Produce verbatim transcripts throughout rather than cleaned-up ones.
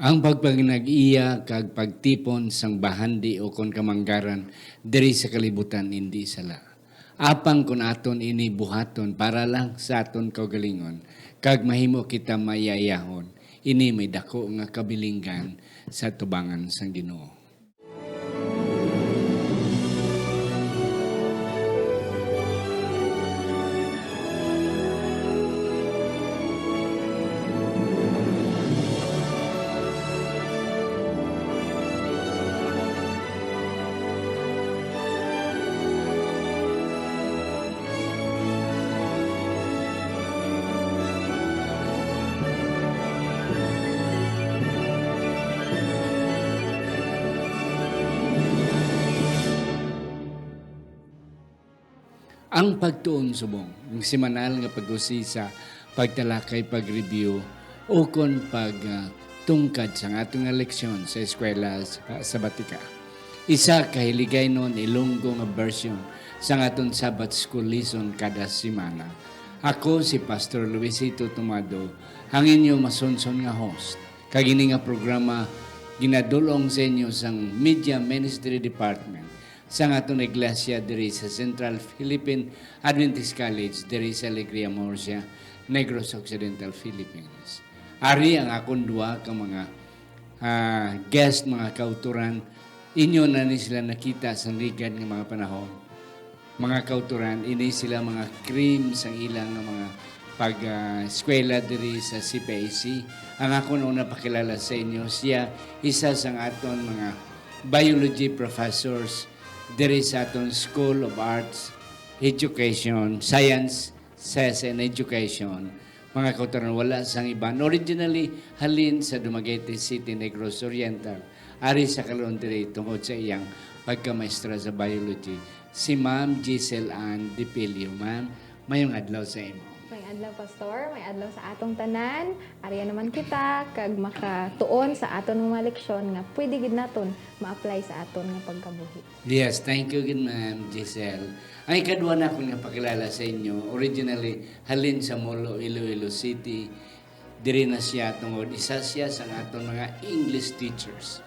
Ang pagpanginag-iya kag pagtipon sang bahandi ukon kamanggaran diri sa kalibutan indi sala. Apang kon aton ini buhaton para lang sa aton kaugalingon kag mahimo kita maiyayahon, ini may dako nga kabilinggan sa tubangan sang Ginoo. Ang pagtuon subong, ang semanal nga pag-usisa, pagtalakay, pag-review, ukon pag, ah, tungkad sang aton nga leksyon sa eskwela sa, sa Batika. Isa ka Hiligaynon Ilonggo nga version sang aton Sabbath School lesson kada semana. Ako si Pastor Luisito Tumado, ang inyo masunson nga host. Kag ini nga programa ginadul-ong sa inyo sang Media Ministry Department sang aton iglesia diri sa Central Philippine Adventist College diri sa Alegria, Murcia, Negros Occidental, Philippines. Ari ang akon duha ka mga, ah, guest, mga kautoran. Inyo na ni sila nakita sa ligad nga mga panahon. Mga kautoran, ini sila mga cream sang ilang nga mga pag, ah, eskwela diri sa C P A C. Ang akon una pakilala sa inyo, siya isa sang aton mga biology professors diri sa aton School of Arts, Education, Science, Science and Education. Mga kautoran, wala sang iban. Originally, halin sa Dumaguete City, Negros Oriental. Ari sa karon diri tungod sa iyang pagkamaestra sa biology, si Ma'am Giselle Ann Dipilio. Ma'am, mayong adlaw sa imo. May adlaw, Pastor. May adlaw sa atong tanan. Ari naman kita, kag makatuon sa aton mga leksyon nga pwede gid naton ma-apply sa aton nga pagkabuhi. Yes, thank you gid, Ma'am Giselle. Ang ikadua nakon nga pakilala sa inyo, originally, halin sa Molo, Iloilo City. Diri na siya tungod isa siya sa aton mga English teachers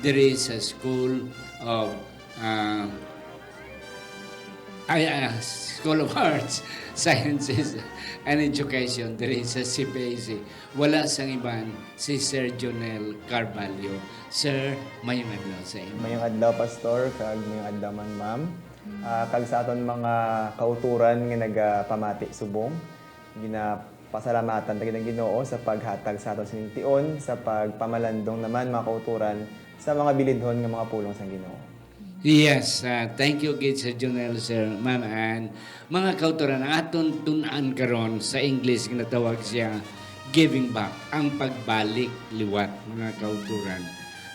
diri sa School of, ah, ay, ah, School of Arts, Sciences, and Education diri sa C P A C. Wala sang iban, si Sir Jonel Carvalho. Sir, mayong adlaw sa imo. Mayong adlaw, Pastor, kag mayong adlaw man, Ma'am. Ah, kag sa aton mga kautoran nga nagapamati subong, ginapasalamatan ta gid ang Ginoo sa paghatag sa aton sining tion sa pagpamalandong naman, mga kautoran, sa mga bilidhon nga mga pulong sang Ginoo. Yes, ah, thank you gid, Sir Jonel, Sir, Ma'am Ann. Mga kautoran, ang aton tun-an karon sa English, ginatawag siya giving back, ang pagbalik liwat, mga kautoran.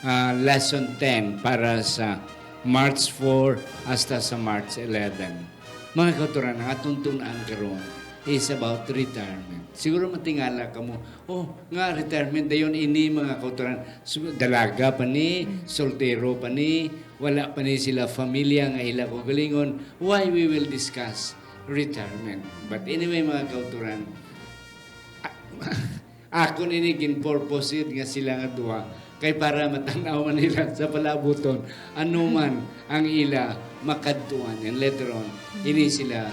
Ah, lesson ten para sa March four hasta sa March eleven. Mga kautoran, ang aton tun-an karon is about retirement. Siguro matingala kamo, "Oh, nga retirement dayon ini, mga kautoran? Su-, dalaga pa ni, soltero pa ni, wala pa ni sila familia nga ila kaugalingon. Why we will discuss retirement?" But anyway, mga kautoran, a-, akon ini gin-purpose nga sila nga duha, kay para matan-aw man nila sa palabuton ano man ang ila makadtuan. And later on, ini sila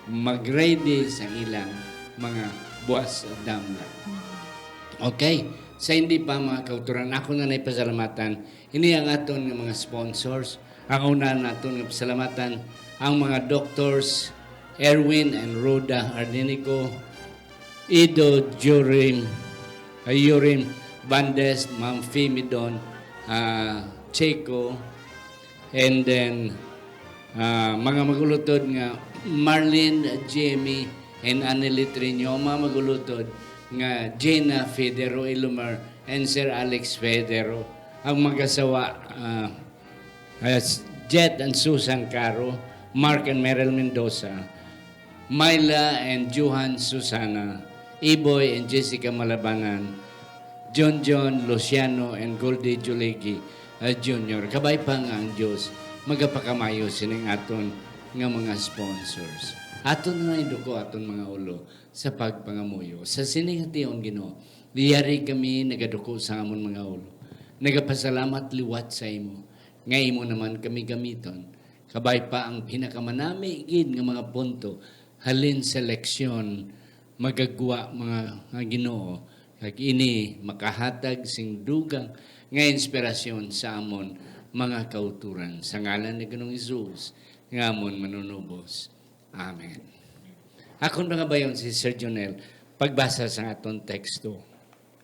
mag-ready sa ilang mga buwas damlag. Okay, sa hindi pa, mga kautoran, ako na naipasalamatan. Ini ang aton nga mga sponsors. Ang una naton nga pasalamatan, ang mga doctors Erwin and Rhoda Arninico, Ido Jurim, uh, Yurim Bandes, Ma'am Fimidon, uh, Checo, and then, uh, mga magulutod nga Marlene, Jamie, and Annelie Triño, ang mga magulutod nga Jena Federo Ilumar and Sir Alex Federo, ang mag-asawa, uh, uh, Jet and Susan Caro, Mark and Meryl Mendoza, Myla and Johan Susana, Iboy and Jessica Malabanan, John John Luciano and Goldie Juligi, uh, Junior. Kabay pa nga ang Dios magapakamayo sining aton nga mga sponsors. Aton nga iduko aton mga ulo sa pagpangamuyo. Sa sini nga tion, Ginoo, yari kami nagaduko sa amon mga ulo. Nagapasalamat liwat sa imo, nga imo naman kami gamiton. Kabay pa ang pinakamanami gid nga mga punto halin sa leksyon, magagwa mga nga Ginoo, kag ini makahatag sing dugang nga inspirasyon sa amon mga kauturan. Sa ngalan ni Ginoong Jesus, nga amon manunubos. Amen. Akon mga bayon si Sir Jonel, pagbasa sa aton teksto.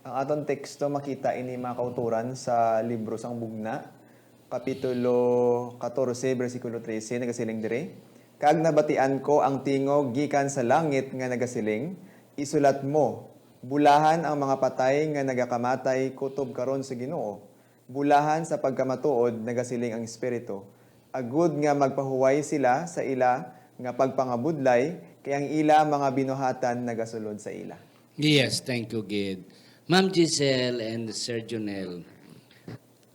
Ang aton teksto makita ini, mga kauturan, sa libro sang Bugna, kapitulo katorse, bersikulo trese, nagasiling diri, "Kag nabatian ko ang tingog gikan sa langit nga nagasiling, 'Isulat mo, bulahan ang mga patay nga nagakamatay kutob karon sa Ginoo, bulahan sa pagkamatuod,' nagasiling ang Espiritu, 'agud nga magpahuway sila sa ila nga pagpangabudlay, kay ang ila mga binuhatan nagasulod sa ila.'" Yes, thank you, Gid. Ma'am Giselle and Sir Jonel,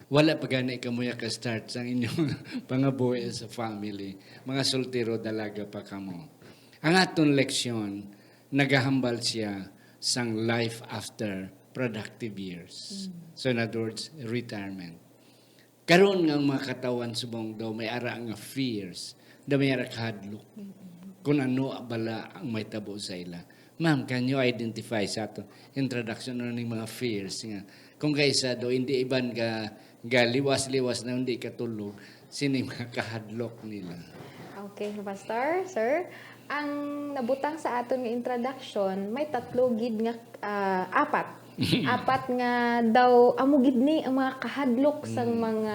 wala pa gani kamo ka-start sang inyong pangabuhi sa family. Mga soltero, dalaga pa kamo. Ang aton leksyon, nagahambal siya sang life after productive years. Mm. So, in other words, retirement. Karon nga ang mga katawhan subong daw may ara nga fears, daw may ara kahadlok. Mm-mm. Kung ano bala ang may tabo sa ila. Ma'am, can you identify sa ato introduction ano ning mga fears nga kung kaisa do hindi iban ka galiwas-liwas na hindi katulog, sini mga kahadlok nila? Okay, Pastor, sir. Ang nabutang sa aton nga introduction, may tatlo gid nga, ah, apat. Apat nga daw, amo gid ni ang mga kahadlok sang Mm. mga,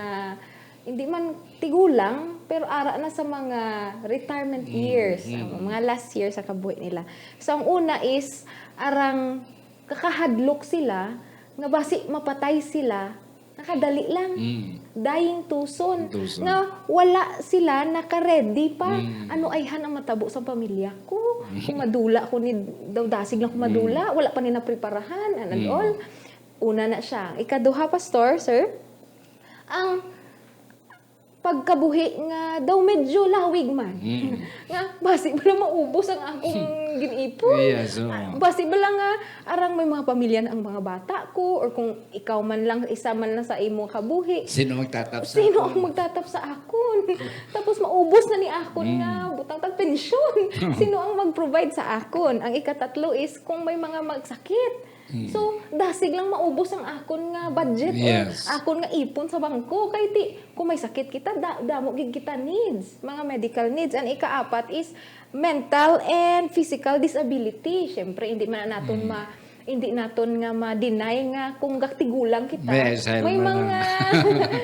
hindi man tigulang, pero ara na sa mga retirement Mm, years, mm. ang mga last years sa kabuhi nila. So, ang una is, arang kakahadlok sila nga basi mapatay sila, nakadali lang. Mm. Dying too soon. Too soon. Nga wala sila naka-ready pa. Mm. Ano ayhan ang matabo sa pamilya ko? Kung madula ko ni, daw dasig lang ko madula, Mm. wala pa ni napreparahan, and, and Mm. all. Una na siya. Ikaduha, Pastor, sir, ang pagkabuhi nga daw medyo lawig man. Mm. Nga, basi bala maubos ang akong gin-ipon. Yes, oo. Ah, basi bala nga arang may mga pamilya na ang mga bata ko, or kung ikaw man lang, isa man lang sa imong kabuhi. Sino magtatap sa Sino akon? ang magtatap sa akon? Tapos maubos na ni akon Mm. nga butang tag pensyon. Sino ang mag-provide sa akon? Ang ikatatlo is kung may mga magsakit. Mm. So, dasig lang maubos ang akon nga budget or Yes. akon nga ipon sa bangko. Kay ti, kung may sakit kita, da-, damo gid kita needs, mga medical needs. Ang ikaapat is mental and physical disability. Siyempre, hindi man naton Mm. ma-, hindi naton nga ma-deny nga kung gatigulang kita, May Alzheimer may na. mga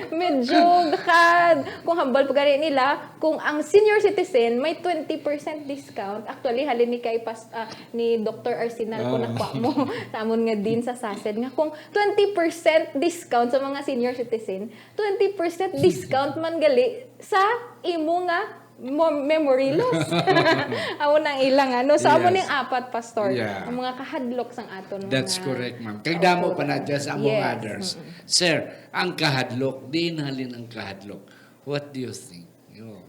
medyo gakad. Kung hambal pa gani nila, kung ang senior citizen may twenty percent discount, actually, halin ni kay pas-, ah, ni Doktor Arsenal, kung Oo. nakuha mo, sa amon nga din sa SACED, nga kung twenty percent discount sa mga senior citizen, twenty percent discount man gali sa imo nga mo-, memory loss. Amo nang ilang, ano. So, amo Yes. ning apat, Pastor. Yeah. Ang mga kahadlok sang aton That's mga correct, ma'am. Kay damo pa na kauturan. dyan sa among Yes. others. Mm-mm. Sir, ang kahadlok, diin halin ang kahadlok? What do you think? Yo.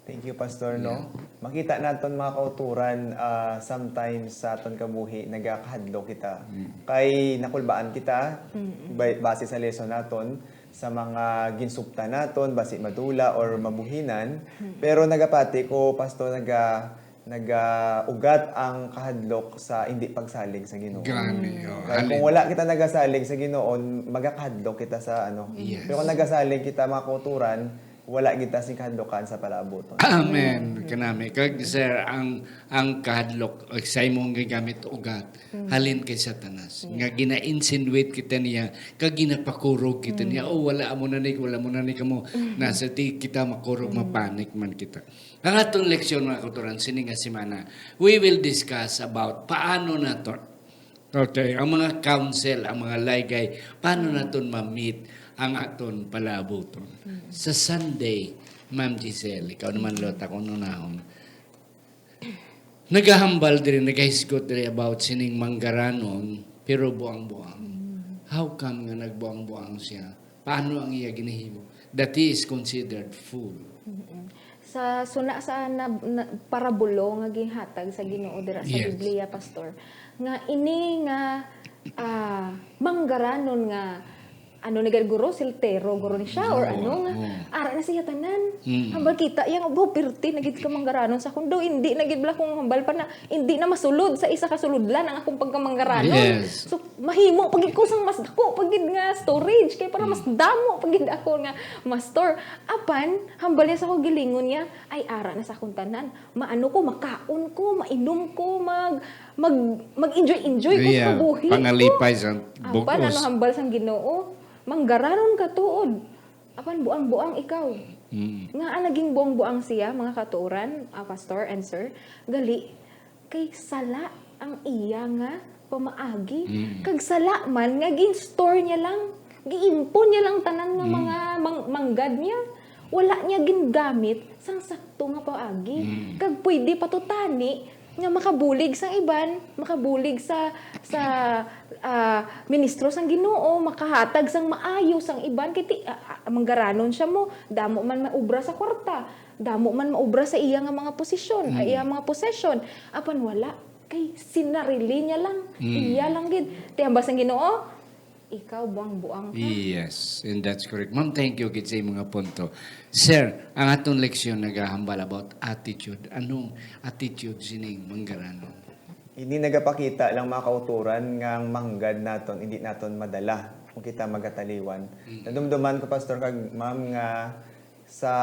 Thank you, Pastor, no? Yeah. Makita naton, mga kauturan, ah, sometimes sa aton kabuhi, nagakahadlok kita. Mm. Kay nakulbaan kita, Mm-mm. ba-, base sa lesson naton, sa mga ginsuptan naton, basi madula or mabuhinan. Mm. Pero nagapati ko, Pastor, naga-, nagaugat ang kahadlok sa hindi pagsalig sa Ginoo. Gani, Mm. oh. Kaya Halin. kung wala kita nagasalig sa Ginoo, magakahadlok kita sa ano. Yes. Pero kung nagasalig kita, mga kauturan, wala kita sing kahadlokan sa palaabuton. Amen. Mm. Kanami. Kag, sir, ang, ang kahadlok, ay, sa imong gigamit ugat, Mm. halin kay Satanas. Yeah. Nga gina-insinuate kita niya, kag ginapakurog kita niya, Mm. "Oh, wala mo na ni, wala mo na ni kamo." Mm. Nasa ti kita makurog, Mm. mapanik man kita. Ang atong leksyon, mga kauturan, sini nga semana, we will discuss about paano naton Okay, ang mga counsel, ang mga laygay, paano Mm. naton ma-meet ang aton palaabuton? Mm. Sa Sunday, Ma'am Giselle, ikaw naman, Mm. Lota, kung unahon. Nagahambal diri, nagahisgot diri about sining manggaranon, pero buang-buang. Mm. How come nga nagbuang-buang siya? Paano ang iya ginahimo? That he is considered fool. Mm-mm. Sa suna sa na, na, parabulo nga ginhatag sa Ginoo dira sa Yes. Biblia, Pastor, nga ini nga, ah, manggaranon nga, ano ni guro, siltero guro ni siya, or Oo, ano nga, oo. ara na siya tanan. Mm. Hambal kita, yang, "Abo, pirti na gid ka manggaranon sa kundo, hindi na gid bala kung hambal pa na, hindi na masulod sa isa ka sulodlan ang akong pagkamanggaranon." Yes. So, mahimo pa gid ko sang mas dako pa gid nga storage, kay para mas damo pa gid ako nga ma-store. Apan, hambal niya sa akong gilingon niya, "Ay, ara na sa akong tanan. Maano ko, makaon ko, mainom ko, mag, mag, mag-enjoy-enjoy ko sa Yeah, kabuhi ko." pangalipay sa Apan, bug-os. Ano hambal sang Ginoo? Manggaranon ka tuod. Apan buang-buang ikaw. Mm. Nga naging buang-buang siya, mga katuoran, ah, Pastor and Sir, gali, kay sala ang iya nga pamaagi. Mm. Kag sala man nga gin-store niya lang, giimpon niya lang tanan nga Mm. mga mang- manggad niya. Wala niya gingamit sang sakto nga paagi. Mm. Kag pwede pa to tani nga makabulig sang iban, makabulig sa sa ah, ministro sang Ginoo, makahatag sang maayo sang iban kay ti, ah, ah, manggaranon siya mo, damo man maubra sa kwarta, damo man maubra sa iya nga mga posisyon, ah, Mm. iya mga possession. Apan wala kay sinarili niya lang, Mm. iya lang gid. Ti hambal sang Ginoo, ikaw buang-buang ka. Yes, and that's correct. Ma'am, thank you gid sa imong mga punto. Sir, ang aton leksyon nagahambal about attitude. Anong attitude sining manggaranon? Ini nagapakita lang, mga kauturan, nga ang manggad naton hindi naton madala kung kita magataliwan. Nadumduman ko, Pastor kag Ma'am, nga sa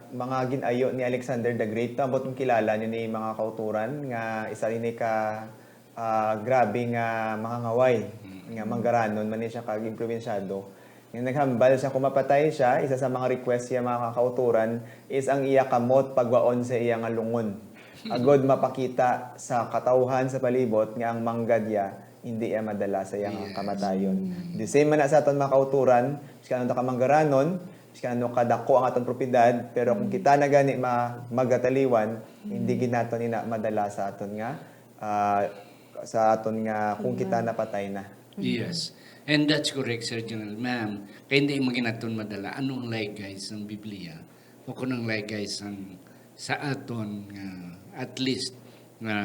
mga gin-ayo ni Alexander the Great, ambot kung kilala niyo ni, mga kauturan, nga isa ini ka, ah, grabe nga mangangaway, nga manggaranon man ni siya kag impluwensyado. Nga naghambal siya kung mapatay siya, isa sa mga request siya, mga kauturan, is ang iya kamot pagwaon sa iya nga lungon, agod mapakita sa katawhan sa palibot nga ang manggad iya hindi iya madala sa iya nga Yes. kamatayon. The same man na sa aton, mga kauturan, bisan ano ta ka manggaranon, bisan ano kadako ang aton propiedad, pero kung kita na gani ma- magataliwan, hindi gid naton ina madala sa aton nga, ah, sa aton nga kung kita napatay na. Yes. And that's correct, Sir General. Ma'am, kay hindi man gid naton madala. Anong laygay sang Biblia? O kung ang laygay sang sa aton nga at least nga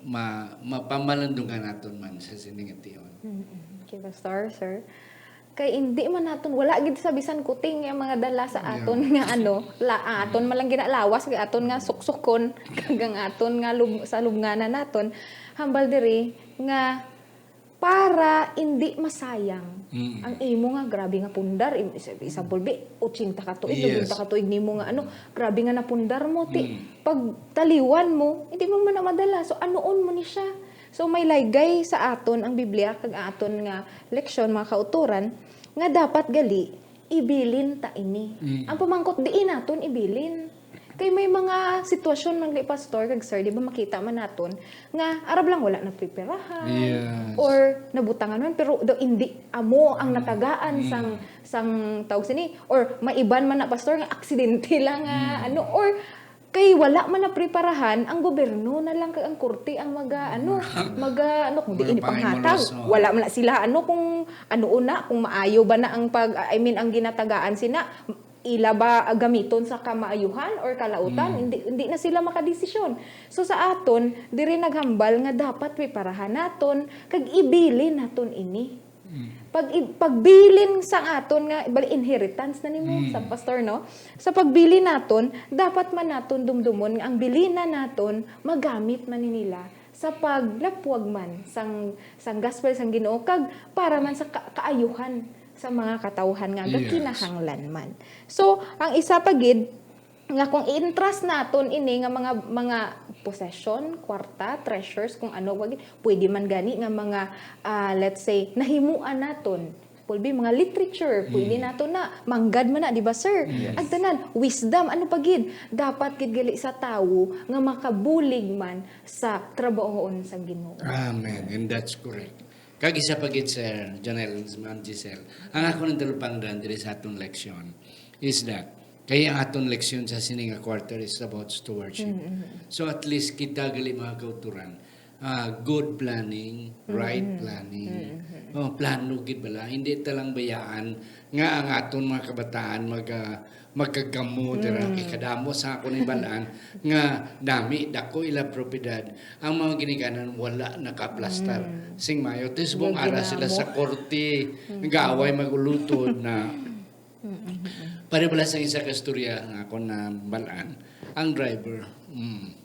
ma, mapamalandungan naton man sa sini nga tion. Mm-mm. Okay, Pastor, sir. Kay hindi man naton, wala gid sa bisan kuting nga mga dala sa Yeah. aton nga ano, la, aton man lang ginalawas, kay aton nga suksukon, kag ang aton nga lub, sa lubnganan naton, hambal diri nga para hindi masayang Mm. ang imo nga grabe nga pundar, im- isa, isa pulbi, ochenta ka tuig, Yes. noventa ka tuig nimo nga ano, grabe nga napundar mo, ti Mm. pagtaliwan mo, hindi mo man na madala. So, anuon mo ni siya? So, may laygay sa aton ang Biblia, kag aton nga leksyon, mga kauturan, nga dapat gali, ibilin ta ini. Mm. Ang pamangkot, diin naton ibilin? Kay may mga sitwasyon man kay Pastor, kag Sir, di ba makita man naton, nga arab lang wala na preparahan, Yes. or nabutangan man, pero daw hindi amo ang natagaan Mm. sang, sang tawag sini, or may iban man na, Pastor, nga aksidente lang nga, Mm. ano, or kay wala man na preparahan, ang gobyerno na lang kag ang korte ang maga, ano, maga, ano, kung diin Mga ipanghatag. pangimulos, no? Wala man na sila, ano, kung ano una, kung maayo ba na ang pag, I mean, ang ginatagaan sina, ila ba gamiton sa kamaayuhan or kalautan? Mm. Hindi, hindi na sila makadesisyon. So sa aton, diri naghambal nga dapat preparahan naton, kag ibilin naton ini. Pag, pagbilin sa aton nga, bali, inheritance na nimo, Mm. sa Pastor, no? Sa pagbilin naton, dapat man naton dumdumon nga ang bilina naton magamit man ni nila sa paglapwag man sang, sang gospel sang Ginoo, kag para man sa ka, kaayuhan sa mga katawhan nga Yes. gakinahanglan man. So, ang isa pa gid, nga kung i-entrust naton ini nga mga, mga possession, kwarta, treasures, kung ano, wag, pwede man gani nga mga, ah, let's say, nahimuan naton. Pulbi, mga literature, pwede naton na. Manggad man na, di ba, sir? Yes. Ang tanan, wisdom, ano pa gid? Dapat gid gali sa tawo nga makabulig man sa trabahoon sa Ginoo. Amen. And that's correct. Kag isa pa gid, Sir Janelle, Ma'am Giselle, ang ako nang talupangdan diri sa aton leksyon is that, kaya ang aton leksyon sa sini nga quarter is about stewardship. So at least kita gali, mga kauturan, Ah, good planning, right planning. Oh, plano gid bala. Hindi ta lang bayaan nga ang aton mga kabataan mag, ah, magkagamo dira kay kadamo sa akon ibalaan nga nami dako ila propiedad, ang mga ginikanan wala nakaplastar sing mayo. Tis subong ara sila sa korte, nagaaway mag-ulutod na. Pare bala sa isa ka istorya nga ako na balaan, ang driver, mm,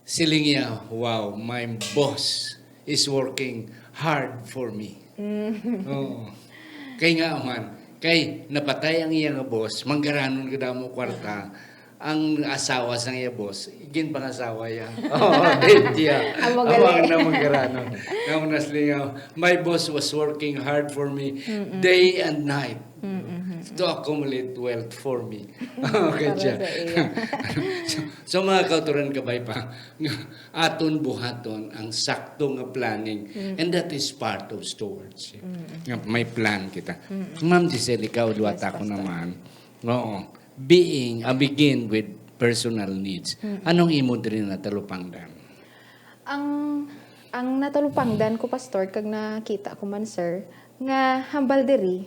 siling niya, "Wow, my boss is working hard for me." Oo. Kay nga man, kay napatay ang iya nga boss, manggaranon kadamo kwarta, ang asawa sang iya boss, ginpangasawa iya. Oo, date iya. Amo Amo ang gali. Namanggaranon. Nga una siling niya, "My boss was working hard for me day and night to accumulate wealth for me." Okay Para siya. Sa iya. So, so, mga kauturan, kabay pa, aton buhaton ang sakto nga planning. And that is part of stewardship. Nga may plan kita. Ma'am Giselle, ikaw, duwa Yes, ta ko Pastor. Naman. Oo. Being, a begin with personal needs. Anong imo diri natalupangdan? Ang, ang natalupangdan ko, Pastor, kag nakita ko man, sir, nga hambal diri,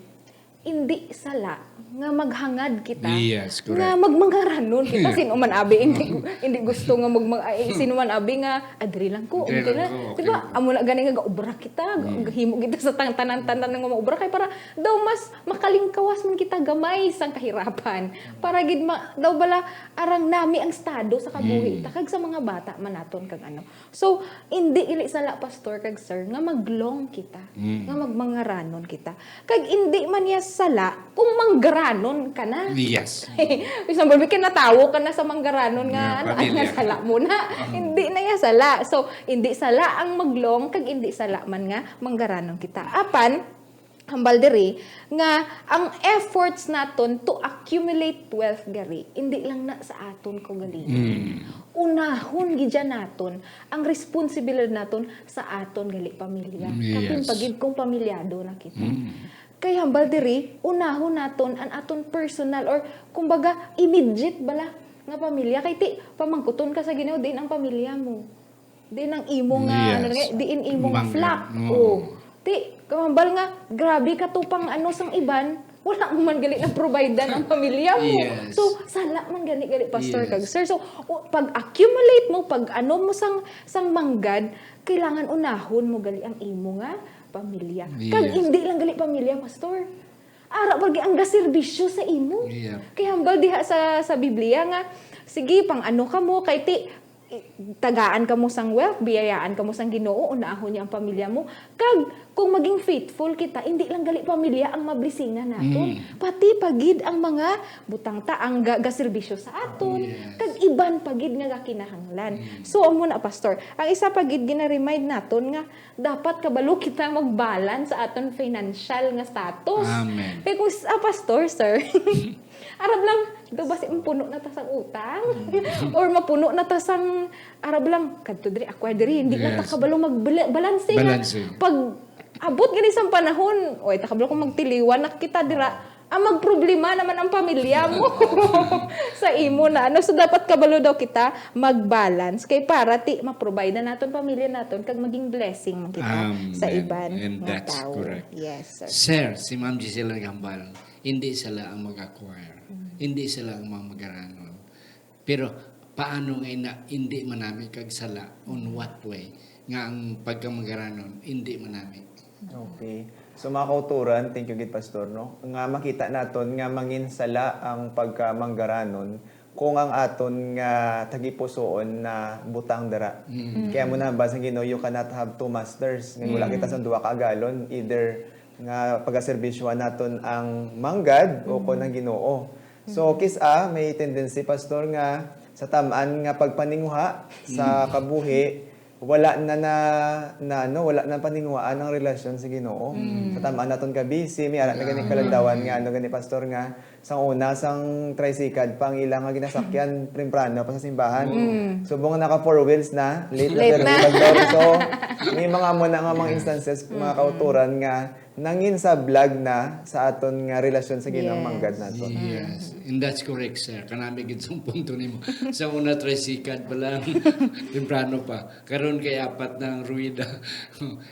indi sala nga maghangad kita Yes, correct. Nga magmangaranon kita. Sino man abi, hindi, hindi gusto nga magmang-, ay, sino man abi nga, "Ah, diri lang ko, Diri okay lang lang." ko, Di ba? okay. Amo na gani nga gaobra kita, Mm. gahimo kita sa tang-, tanan-tanan nga maobra kay para daw mas makalingkawas man kita gamay sang kahirapan. Para gid ma-, daw bala arang nami ang estado sa kabuhi Mm. ta kag sa mga bata man naton kag ano. So, indi gali sala, Pastor kag Sir, nga maglong kita, Mm. nga magmangaranon kita. Kag indi man niya sala kung manggaranon ka na. Yes. Example, may kinatawo ka na sa manggaranon nga, Nga ano, pamilya. Nga sala mo na. Mm. Hindi na niya sala. So, hindi sala ang maglong, kag hindi sala man nga manggaranon kita. Apan, hambal diri nga ang efforts naton to accumulate wealth gari, hindi lang na sa aton kaugalingon. Mm. Unahon gid dyan naton ang responsibilidad naton sa aton gali pamilya. Mm, Kapin yes. pagid kung pamilyado na kita. Mm. Kay hambal diri, unahon naton ang aton personal or kumbaga immediate bala nga pamilya. Kay ti, pamangkuton ka sa Ginoo, diin ang pamilya mo? Diin ang imo nga, Yes. ano nga, diin imo nga Bangga. flock? Oo. Oh. Ti, kamambal nga, grabe ka to pang ano sang iban, wala mo man gali na providean ang pamilya mo. Yes. So, sala man gani, gali, Pastor Yes. kag Sir. So, o, pag-accumulate mo, pag ano mo sang, sang manggad, kailangan unahon mo gali ang imo nga pamilya. Kag Yes. hindi lang gali pamilya, Pastor. Ara, pag ang gaserbisyo sa imo. Yeah. Kay hambal diha sa, sa Biblia nga, sige, pang ano ka mo, kay ti, i-, tagaan ka mo sang wealth, biyayaan ka mo sang Ginoo, unahon niya ang pamilya mo. Kag kung maging faithful kita, hindi lang gali pamilya ang mablisingan naton. Mm. Pati pagid ang mga butang ta, ang ga-, gaserbisyo sa aton. Oh, yes. Kag iban pagid nga gakinahanglan. Mm. So, amo na, Pastor. Ang isa pagid gina-remind naton nga dapat kabalo kita mag-balance sa aton financial nga status. Amen. Kay kung sa, ah, Pastor, Sir, arab lang, do ba si puno na ta sang utang? Mm. Or mapuno na ta sang, arab lang, kadto diri, ako diri, hindi na ta Yes. kabalo mag-balancing. Balancing. Pag abot gani sang panahon, oy, ta kabalo kung magtiliwan na kita dira, ang magproblema naman ang pamilya mo sa imo na. Ano, so dapat kabalo daw kita mag-balance kay para ti ma-provide na naton pamilya naton kag maging blessing man kita Amen. sa iban And nga that's tawo. correct. Yes, sir. Sir, si Ma'am Giselle naghambal, hindi sila ang mag-acquire. Mm. Hindi sila ang mga magaranon. Pero paano nga ina, hindi man nami kag sala? On what way? Nga ang pagkamagaranon, hindi man nami. Okay. So, mga kauturan, thank you gid, Pastor, no? Nga makita naton nga mangin sala ang pagkamanggaranon kung ang aton nga tagipusoon na butang dira. Mm. Kaya mo na ba sa Ginoo, "You cannot have two masters." Nga wala Mm. kita sa duha ka agalon, either nga pagaserbisyuhan naton ang manggad o Mm. kon ang Ginoo. So, Mm. kis-a may tendency, Pastor, nga sa tam-an nga pagpaninguha sa Mm. kabuhi, wala na, na, na, ano, wala na paninguhaan ang relasyon sa Ginoo. Mm. Sa tam-an naton ka busy, may ara na gani Ah. kalandawan nga, ano gani, Pastor, nga sang una, sang tricycad pa ang ila nga ginasakyan, primprano pa sa simbahan. Mm. Subong naka four wheels na, late na Late pero na. Daw. So, may mga mo na nga mga instances, mga Mm. kauturan nga nangin sa blag na sa aton nga relasyon sa Ginoong Yes. manggad naton. Yes. And that's correct, sir. Kanami gid sang punto nimo. Sa una, tricycle pa lang. Temprano pa. Karon kay apat na ang ruwida.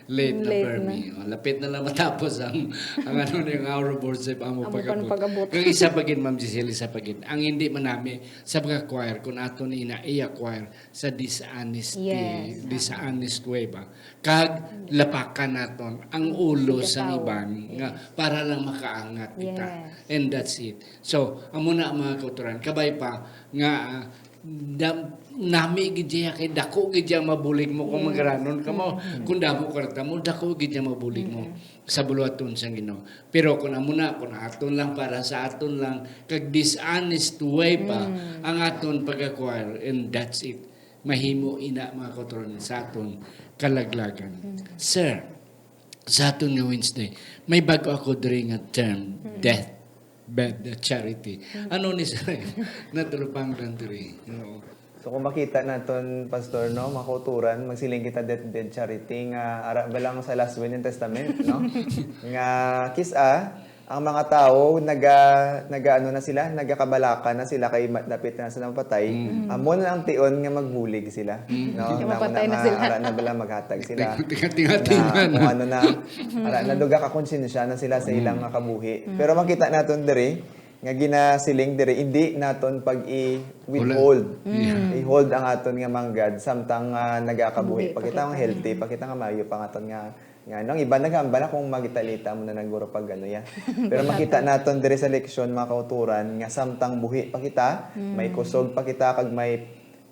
Late na, Late Bernie. Oh, lapit na lang matapos ang, ang ano ni, ang hour of worship amo Amo pa pag-abot. Kag isa pa gid, Ma'am Giselle, isa pa gid. Ang hindi manami sa mga choir, kung aton ina i-acquire sa dishonesty, Yes. dishonest way ba? Kag lapakan naton ang ulo Sa sang katao. iban nga Yes. para lang makaangat kita. Yes. And that's it. So, amo na, mga kautoran. Kabay pa nga, ah, dam-, nami gid siya kay dako gid siya mabulig mo kung Yes. magaranon ka mo. Mm-hmm. Kung damo kwarta mo, dako gid siya mabulig mo Mm-hmm. sa buluhaton sang Ginoo. Pero kung amo na, kung aton lang, para sa aton lang, kag dishonest way pa Mm. ang aton pag-acquire, and that's it. Mahimo ina, mga kautoran, sa aton kalaglagan. Mm. Sir, sa aton nga Wednesday, may bago ako diri nga term, Mm. death bed charity. Ano ni, sir? Natalupangdan diri. Oo. So kung makita naton, Pastor, no, mga kautoran, magsiling kita deathbed charity nga ara ba lang sa last will and testament, no? Nga kis-a ang mga tawo naga, naga ano na sila, nagakabalaka na sila kay ma- dapit na sila mapatay. Mm. Amo na ang tion nga magbulig sila, Mm. no? Nga Namo mapatay na na nga sila. Ara na bala maghatag sila. Tinga-tinga-tinga Na na. Kung ano na, ara na duga ka konsensya na sila sa Mm. ilang nga kabuhi. Mm. Pero makita naton diri nga ginasiling diri, hindi naton pag i-withhold. Wala. Yeah. I-hold ang aton nga manggad samtang nga nagakabuhi Buhi pa pa kita, kita. Nga healthy pa kita, nga maayo pa nga aton nga, nga ano, ang iban naghambal na kung magitalita mo na naguro pag ano ya. Pero makita naton diri sa leksyon, mga kautoran, nga samtang buhi pa kita, Mm. may kusog pa kita, kag may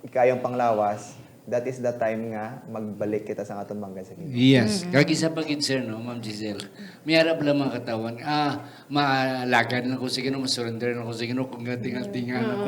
kayong panglawas, that is the time nga magbalik kita sa aton manggad sa Ginoo. Yes. Mm-hmm. Kag isa pa gid, sir, no, Ma'am Giselle. May arap lang mga katawan, ah, maalagan lang ko sa Ginoo, masurrender lang ko sa Ginoo, kung gating-atingan Mm. ako.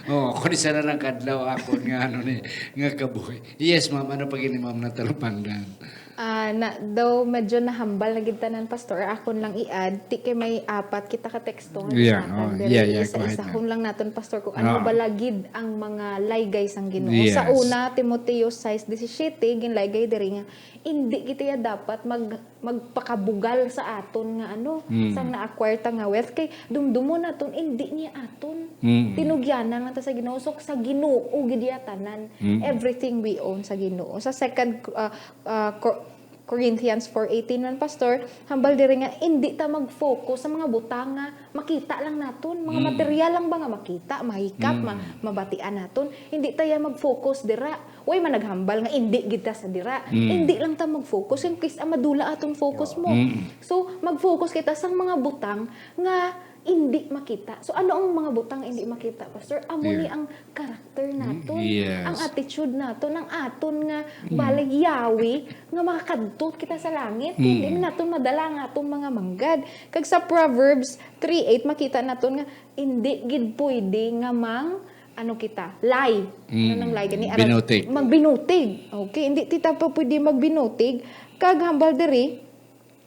Oh, kung isa na lang kadlaw ako nga, ano ni, nga kabuhi. Yes, ma'am, ano pa gini, ma'am, natalupangdan? Ah, na, daw medyo nahambal na gid tanan, Pastor. Akon lang i-add, ti kay may apat kita ka teksto nga Yeah, ginhatag oh, diri. yeah, yeah, go ahead, Isa-isahon ma'am. lang naton, Pastor, kung ano Ah. bala gid ang mga laygay sang Ginoo. Yes. Sa una, Timoteo sais disisiete, ginlaygay diri nga, indi kita dapat mag-, magpakabugal sa aton nga ano, Mm. sang na-acquire ta nga wealth. Kay dumdumon naton, indi niya aton. Mm. Tinugyanan lang ta sa Ginoo. So, sa Ginoo gid iya tanan. Mm. Everything we own sa Ginoo. Sa second, ah, ah, Cor-, Corinthians four eighteen man, Pastor, hambal diri nga, indi ta mag-focus sa mga butang nga makita lang naton, mga Mm. material lang ba nga makita, mahikap, Mm. ma-, mabatian naton. Hindi ta ya mag-focus dira. Way man naghambal nga indi gid ta sa dira. Mm. Indi lang ta mag-focus, kay kis-a madula aton focus mo. Mm. So, mag-focus kita sa mga butang nga indi makita. So, ano ang mga butang nga indi makita, Pastor? Amo Yeah. ni ang character Mm, naton, yes. ang attitude naton, ang aton nga Mm. balay yawi nga makakadto kita sa langit. Mm. Hindi man naton madala ang aton mga manggad. Kag sa Proverbs three eight, makita naton nga hindi gid pwede nga mang, ano kita, lie. Ano Mm. nang lie gani? Aral-, Binutig. Magbinutig. Okay, hindi kita pa pwede magbinutig. Kag hambal diri,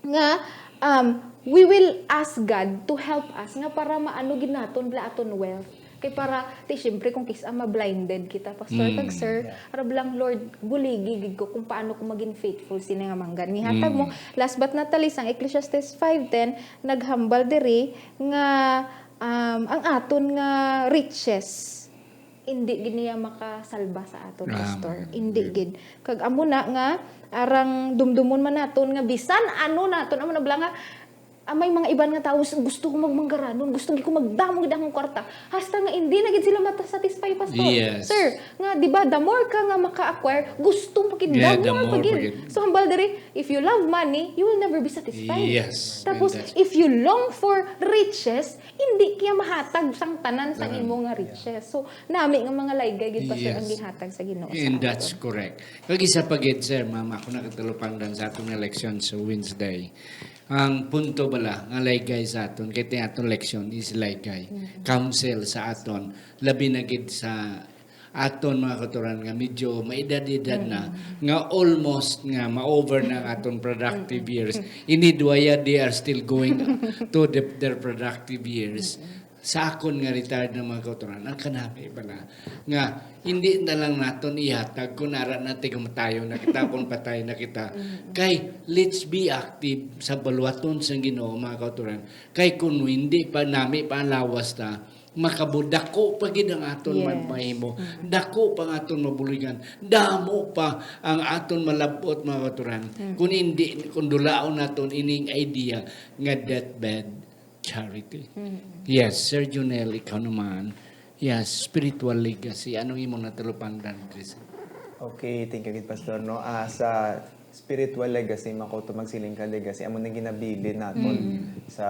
nga, um, we will ask God to help us nga para maano gid naton bala aton wealth. Kay para, ti, siyempre, kung kis-a ma-blinded kita, Pastor, Mm. kag sir, Yeah. arab lang, Lord, buligi gid ko kung paano ko maging faithful sini nga manggad. Nihatag Mm. mo, last but not the least, ang Ecclesiastes five ten, naghambal diri nga, um, ang aton nga riches, indi gid niya makasalba sa aton, Ah, Pastor. Indi gid. Kag amo na nga, arang dumdumon man naton nga bisan ano naton, amo na bala nga, ah, may mga iban nga tawo, "Gusto ko magmanggaranon, gusto gid ko magdamo gid akong kwarta." Hasta nga indi na gid sila mata-satisfy, Pastor. Yes. Sir, nga, di ba, the more ka nga maka-acquire, gusto mo pa gid, Yeah, the more pa more gid. pa gid. So, hambal diri, if you love money, you will never be satisfied. Yes, Tapos, and that's if you long for riches, hindi kaya mahatag sang tanan sang Tanan. imo nga Yeah. riches. So, nami nga mga laygay gid, Pastor, ang Yes. gihatag sa Ginoo sa And aton. That's correct. Kag isa pa gid, sir, ma'am, ako nakatalupangdan sa aton nga leksyon sa Wednesday. Ang punto bala nga laygay sa aton, kay ti aton leksyon is laygay. Mm. Counsel sa aton, labi na gid sa aton mga kautoran nga medyo maedad-edad na, Mm. nga almost nga ma-over na ang aton productive Mm. years. Ini duwaya, they are still going to the, their productive years. Mm. sa akon nga retired na mga kautoran, ang kanami bala nga hindi na lang naton ihatag kung ara na, tigumatayon na kita, kung patay na kita. Mm. Kay, let's be active sa baluwaton sang Ginoo, mga kautoran. Kay kung hindi pa nami pa ang lawas ta, makabudako pa gid ang aton Yes. man-, mahimo. Mm. Dako pa ang aton mabuligan. Damo pa ang aton malab-ot, mga kautoran. Mm. Kung hindi, kung dulaon naton ining idea nga deathbed charity. Mm. Yes, Sir Junel, ikaw naman. Yes, spiritual legacy. Anong imong natalupangdan, Chris? Okay, thank you gid, Pastor, no? Ah, sa spiritual legacy, makuto magsiling ka legacy, amo nang ginabilin naton Mm. sa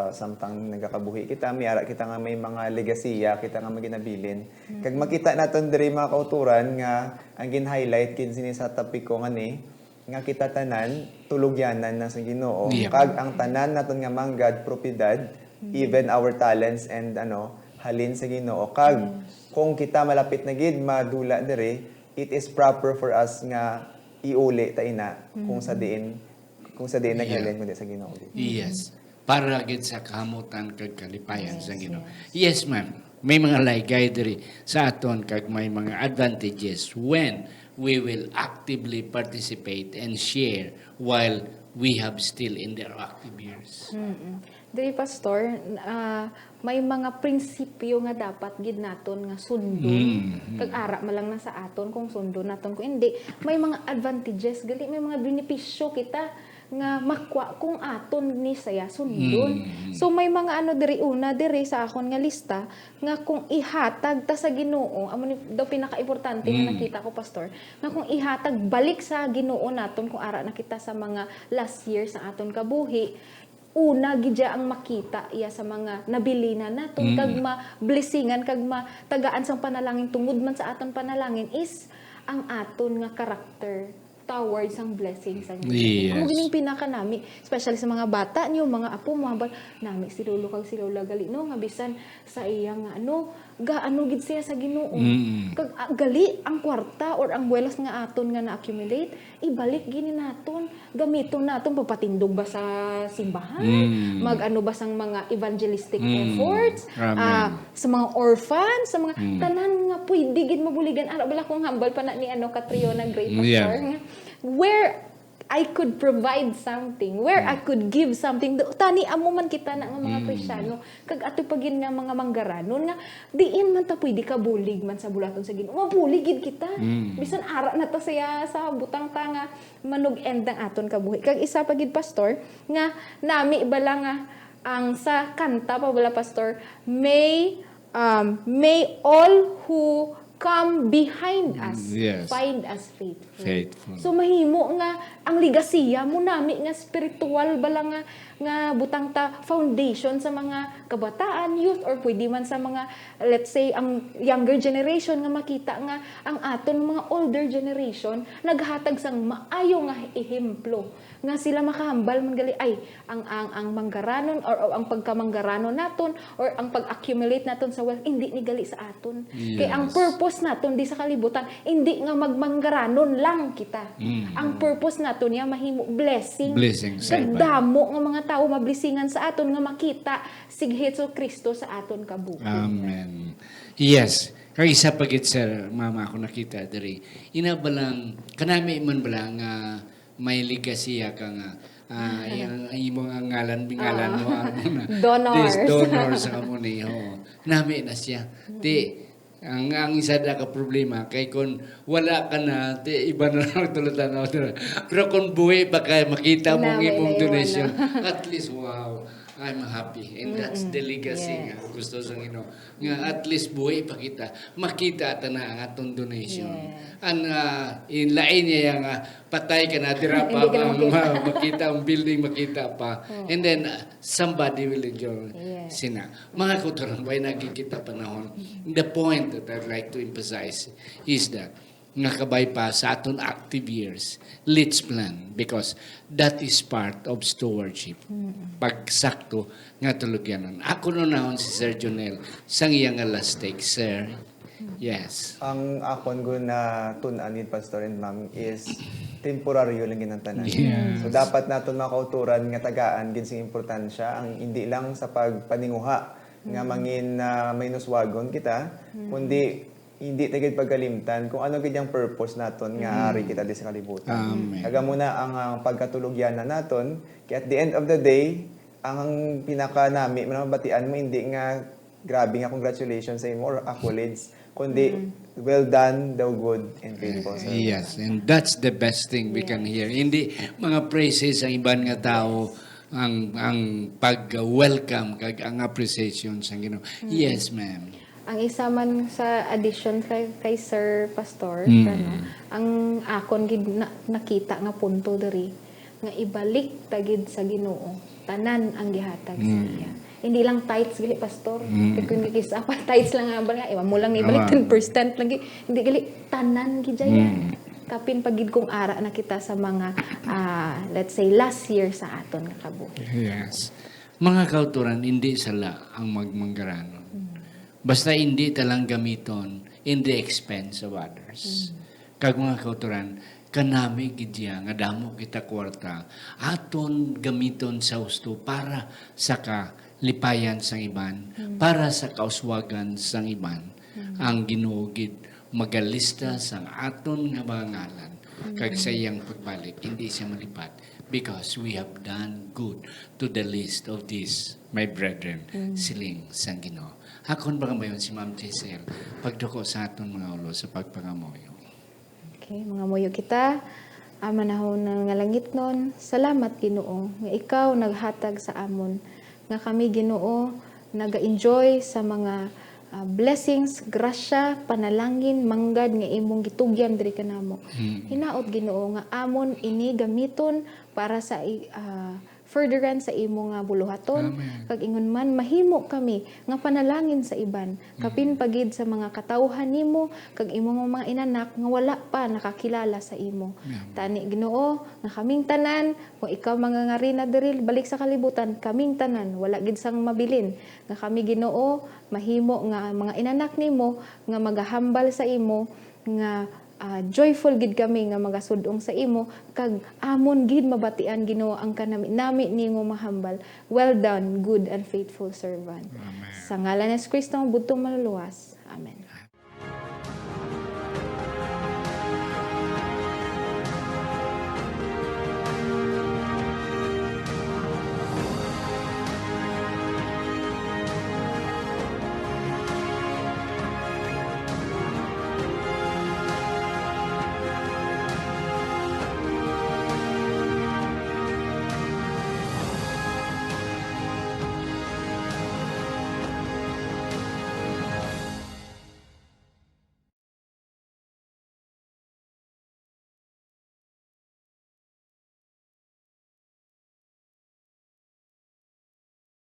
samtang nagakabuhi kita, may ara kita nga may mga legasiya kita nga may ginabilin. Mm. Kag makita naton diri, mga kautoran, nga ang gin-highlight gid sini sa topiko nga ni, nga kita tanan tulugyanan na sa Ginoo, Yeah. kag ang tanan naton nga manggad, propiedad, Mm. even our talents and, ano, halin sa Ginoo. Kag Yes. kung kita malapit na gid madula diri, it is proper for us nga iuli ta ina kung sa Mm. diin, kung sa diin Yeah. naghalin, kundi sa Ginoo gid. Yes. Para gid sa kahamutan kag kalipayan Yes, sa Ginoo. yes. Yes, ma'am. May mga laygay diri sa aton kag may mga advantages when we will actively participate and share while we have still in their active years. Mm-mm. Diri, Pastor, n-, ah, may mga prinsipyo nga dapat gid naton nga sundon. Mm, mm. Kag ara man lang na sa aton kung sundon naton kung hindi. May mga advantages gali, may mga benepisyo kita nga makwa kung aton ni saya sundon. Mm, mm. So, may mga ano diri, una diri sa akon nga lista, nga kung ihatag ta sa Ginoo, amo ni daw pinakaimportante nga Mm. nakita ko, Pastor, nga kung ihatag balik sa Ginoo naton, kung ara na kita sa mga last year sa aton kabuhi, una gid siya ang makita iya sa mga nabilinan naton, kag Mm. ma-blessingan, kag matagaan sang panalangin tungod man sa aton panalangin is ang aton nga karakter towards ang blessing sa Ginoo. Yes. Amo gining pinakanami, especially sa mga bata niyo, mga apo mo, hambal, nami si lolo kag si lola gali, no, nga bisan sa iya nga, ano, gaano gid siya sa Ginoo. Mm. Kag, ah, gali ang kwarta or ang wealth nga aton nga na-accumulate, ibalik gini naton. Gamiton naton pagpatindog ba sa simbahan? Mm. Mag-ano ba sang mga evangelistic Mm. efforts? Amen. Ah, sa mga orphans, sa mga Mm. tanan nga pwede gid mabuligan. Ara bala kung hambal pa na ni, ano, Catriona Gray Mm, yeah. Pastor, nga, where I could provide something, where I Mm. could give something. Do-, tani, amo man kita na nga mga Mm. Kristiyano. Kag ato pa gid nga mga manggaranon nga diin man ta pwede kabulig man sa bulaton sa Ginoo. Mabulig gid kita. Mm. Bisan ara na ta siya sa butang ta nga manug-end ang aton kabuhi. Kag isa pa gid, Pastor, nga nami bala nga ang sa kanta pa bala, Pastor, may, um, "May all who come behind Mm, us yes. find us faithful." Faithful. So, mahimo nga ang legasiya mo nami nga spiritual bala nga, nga butang ta foundation sa mga kabataan, youth, or pwede man sa mga, let's say, ang younger generation nga makita nga ang aton mga older generation naghatag sang maayo nga ehemplo nga sila makahambal man gali, ay, ang, ang, ang manggaranon or, or ang pagkamanggaranon naton or ang pag-accumulate naton sa wealth, hindi ni gali sa aton. Kay ang Yes. purpose naton di sa kalibutan, hindi nga magmanggaranon lang kita. Mm. Ang purpose naton niya mahimo blessing. Blessing sa Kag iban. damo nga mga tawo mablisingan sa aton nga makita si Jesu Cristo sa aton kabuhi. Amen. Yes. Kag isa pa gid, sir, mama, ako nakita diri. Ina ba lang, kanami man bala nga may legasiya ka nga, ah, Ah. yung, yung mga ngalan, bingalan Oo. mo, ah, muna. Donors. These donors, amo ni, oo. Nami na siya. Mm. Ti, ang, ang isa na ka problema, kay kung wala ka na, ti, iba na lang tulad na. Pero kung buhi pa ka, makita mo ang Nami imong na yung donation. ano. At least, wow, I'm happy. And that's Mm-mm. the legacy Yes. nga gusto sa Ginoo. Nga at least buhi pa kita, makita ta na ang atong donation. Yes. Ang, ah, in lain niya nga patay ka na, dira pa Hindi ka na ma-, makita. ma-, makita ang building, makita pa. Oo. And then, ah, somebody will enjoy Yes. sina. Mga kautoran, way naging kita panahon. The point that I'd like to emphasize is that nga kabay pa sa aton active years, let's plan, because that is part of stewardship. Mm. Pagsakto nga tulugyanan. Ako no naon si Sir Jonel sang iya nga last take, sir. Yes. Ang akon gud na tun-an gid, Pastor and Ma'am, is temporaryo lang gid ang tanan. Yes. So, dapat naton mga kautoran nga tagaan gid sing importansya ang hindi lang sa pagpaninguha nga mangin, ah, mahinuswagon kita, kundi hindi ta gid pagkalimtan kung ano gid ang purpose naton nga ari kita di sa kalibutan. Amen. Kag amo na ang, ang pagkatulog-anan naton. Kay at the end of the day, ang pinakanami man ang mabatian mo, hindi nga, "Grabe nga, congratulations sa imo," or accolades, kundi, "Well done, thou good and faithful servant." Yes, and that's the best thing we can hear. Hindi mga praises ang iban nga tao, ang, ang pag-welcome kag ang appreciation sa Ginoo. Yes, ma'am. Ang isa man sa addition kay, kay Sir Pastor, Mm. ano, ang akon gid na-, nakita nga punto diri, nga ibalik ta gid sa Ginoo tanan ang gihatag sa Mm. iya. Hindi lang tithes gali, Pastor. Mm. Kay kung gikis-a pa, tithes lang nga, nga, eh, amo lang ni ibalik, Awa. ten percent lagi. Hindi gali, tanan gid iya. Mm. Kapin pa gid kung ara na kita sa mga, ah, let's say, last year sa aton nga kabuhi. Yes. Mga kautoran, hindi sala ang magmanggaranon. Mm. Basta hindi ta lang gamiton in the expense of others. Mm. Kag mga kautoran, kanami gid iya nga damo kita kwarta, aton gamiton sa husto para sa kalipayan sang iban, Mm. para sa kauswagan sang iban. Mm. Ang Ginoo gid magalista sang aton nga mga ngalan, kag sa iyang pagbalik, hindi siya malipat, because we have done good to the least of these, my brethren, Mm. siling sang Ginoo. Akon pangamuyon si Ma'am Giselle, pagduko sa aton mga ulo sa pagpangamuyo. Okay, mangamuyo kita. Ama nahon nga langitnon, salamat, Ginoo, nga ikaw naghatag sa amon, nga kami, Ginoo, naga-enjoy sa mga, ah, blessings, grasya, panalangin, manggad nga imong gitugyan diri kanamo. Mm. Hinaot, Ginoo, nga amon ini gamiton para sa i-, ah, furtherance sa imo nga buluhaton. Amen. Kag ingon man, mahimo kami nga panalangin sa iban, kapin Mm. pa gid sa mga katawhan nimo kag imo nga mga inanak nga wala pa nakakilala sa imo. Amen. Tani, Ginoo, nga kaming tanan, kung ikaw mangangarina diri balik sa kalibutan, kaming tanan, wala gid sang mabilin, nga kami, Ginoo, mahimo nga mga inanak nimo nga magahambal sa imo, nga, ah, joyful gid kami nga magasud-ong sa imo, kag amon gid mabatian, Ginoo, ang kanami-nami nimo mahambal. Well done, good and faithful servant. Amen. Sa ngalan ni Jesu-Cristo, ang bugtong manluluwas. Amen.